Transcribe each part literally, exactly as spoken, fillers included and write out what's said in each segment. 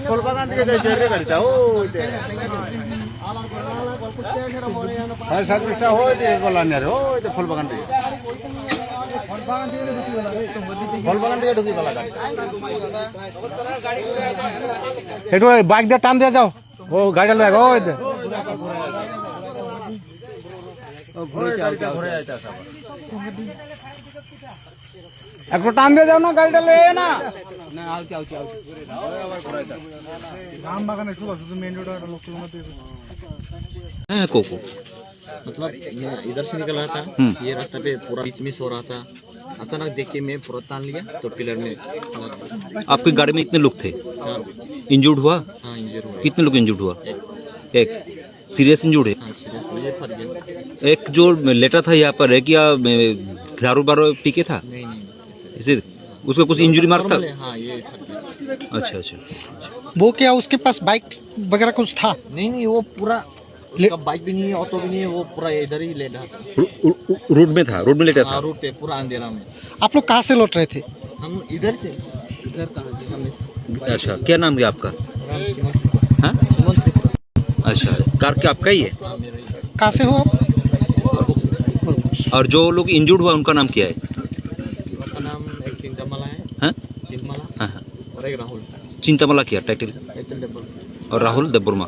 ফল বাগান দিকে যাই, যাই রে গাড়িটা, ওই দে। সাড়ে সাতটা হয়ে দিয়ে গেল আনে রে, ওই তো ফল বাগান দিকে। ফল বাগান দিকে ঢুকি গেল গাড়ি। একটু ওই বাইক দিয়ে টান দিয়ে যাও। ও গাড়িটা লয়ে গো, ওই দে। ও ঘুরে ওই যাও, গাড়িটা যাও, ঘুরে যাও। যাইতে আছে আবার। একটু টান দিয়ে যাও না, গাড়িটা লয়ে না। না, আলছি, আলছি, আলছি। ওই আবার ঘুরে যাও। আম বাগানে খুব অসুস্থ, মেইন রোড আর লোক। हैं, कोको। मतलब, मैं इधर से निकल रहा था, हम्म। ये रास्ता पे पूरा बीच में सो रहा था। अचानक देख के मैं पूरा तान लिया, तो पिलर में लग गया। आपकी गाड़ी में इतने लोग थे? चार लोग। इंजर्ड हुआ? हाँ, इंजर्ड हुआ। कितने लोग इंजर्ड हुआ? एक। एक। सीरियस इंजर्ड है? हाँ, सीरियस, ये फट गया। एक जो लेटा था यहाँ पर, एक या, ए, दारू वारू पी के था? नहीं, नहीं, ऐसे। इसे, उसका कुछ इंजरी मार्क था? नॉर्मल है, हाँ, ये फट गया। अच्छा, अच्छा। वो क्या उसके पास बाइक वगैरह कुछ था? नहीं, नहीं, वो पूरा ले- उसका बाइक भी नहीं है, ऑटो भी नहीं है, वो पूरा इधर ही लेटा था। रो-, रो-, रोड में था, रोड में लेटा था? हाँ, रोड पे पूरा अंधेरा में। आप लोग कहाँ से लौट रहे थे? हम इधर से, इधर था, सामने से। अच्छा, क्या नाम है आपका? राम सुमन त्रिपुरा। हाँ? सुमन त्रिपुरा। अच्छा, कार क्या आपका ही है? हाँ, मेरा ही है। कहाँ से हो आप? और जो लोग इंजर्ड हुआ, उनका नाम क्या है? उनका नाम एक चिंतामाला है। हाँ? चिंतामाला। हाँ, हाँ। और एक राहुल। चिंतामाला क्या टाइटल? Title double. और राहुल देबबर्मा।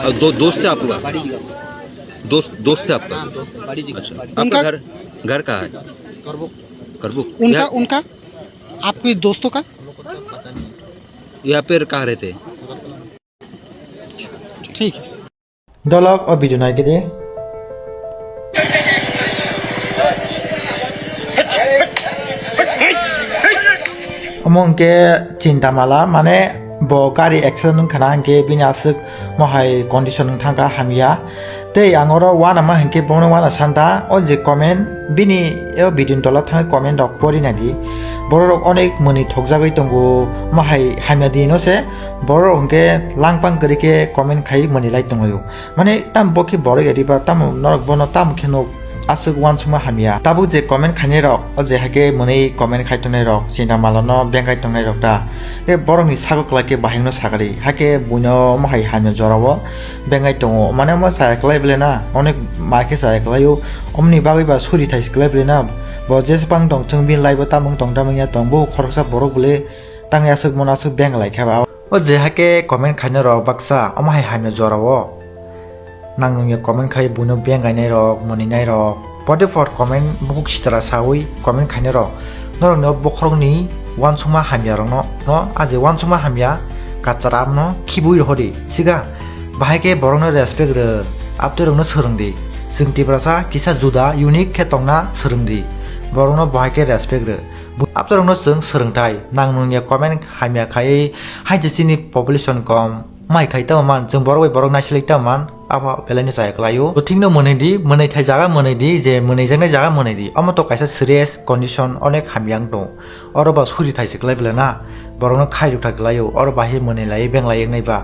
और दो दोस्त है आपका? दोस्त, दोस्त है आपका? हाँ, दोस्त है। अच्छा, आपका उनका घर, घर कहाँ है? करबुक। करबुक। उनका, यहाँ उनका, आपके दोस्तों का? हम लोग को तो पता नहीं। यहाँ पे कहाँ रहते हैं? ठीक है। Dolok o video nai gede. Omo hwnkhe Chintamala, mane bo gari accident wngkha na, hwnkhe bini aswk mohai condition wng thangkha hamya. Tei ang oro uanama hwnkhe bono uana santa, o je comment bini o video ni tola thangwi comment rok pori nai di. Borok rok onek mwnwi thokjagwi tongo, mohai hamya di no se borok rok hwnkhe langpang kwrwi khe comment khai mwnwi lai tonglaio. Mane tamo bo khe borok ya diba, tamo norok bono tamo khe nuk aswk uansukma hamya. Tabuk je comment khainai rok, o je hai khe mwnwi comment khai tongnai rok, Chintamala no bengkai tongnai rok da. Khe borok ni sago kwlai khe bahai no sakari, hai khe buino omo hai hamya jora o bengai tongo. Mane omo chaya kwlai bele na, onek mar khe chaya kwlai o, omoni bagwi ba suri thai se kwlai bele na. Bo jesa bang tong chwng bini life o tamo tong tamo ya tong, bo khoroksa borok bele tang ya aswk mano aswk beng lai khe ba. O je hai khe comment khainai rok baksa, omo hai hamya jora o. Nang nung ya comment khai buino beng gainai rok, mwnwi nai rok. Pode por comment bukhuk sitra sawi comment khainai rok. Norok no bokhorok ni uansukma hamya rok no, no, a je uansukma hamya kachara no khibui rohori. Siga, bahai khe borok no respect rw, aptwi rok no swrwng di. Chwng Tiprasa kisa juda unique khe tongna swrwng di. Borok no bahai khe respect rw. Aptwi rok no chwng swrwng thai, nang nung ya comment hamya khai, hai je chini population kom. Mai khai tamo man, chwng borok bai borok naisilai tamo man, abo belai no chaya kwlai o. Bo thik no mwnwi di, mwnwi thai jaga mwnwi di, je mwnwi jaknai jaga mwnwi di. Omo to kaisa serious condition, onek hamya wng tongo. Oro ba suri thai se kwlai bela na, borok no khai rwkha kwlai o, oro ba he mwnwi lai beng lai wngnai ba.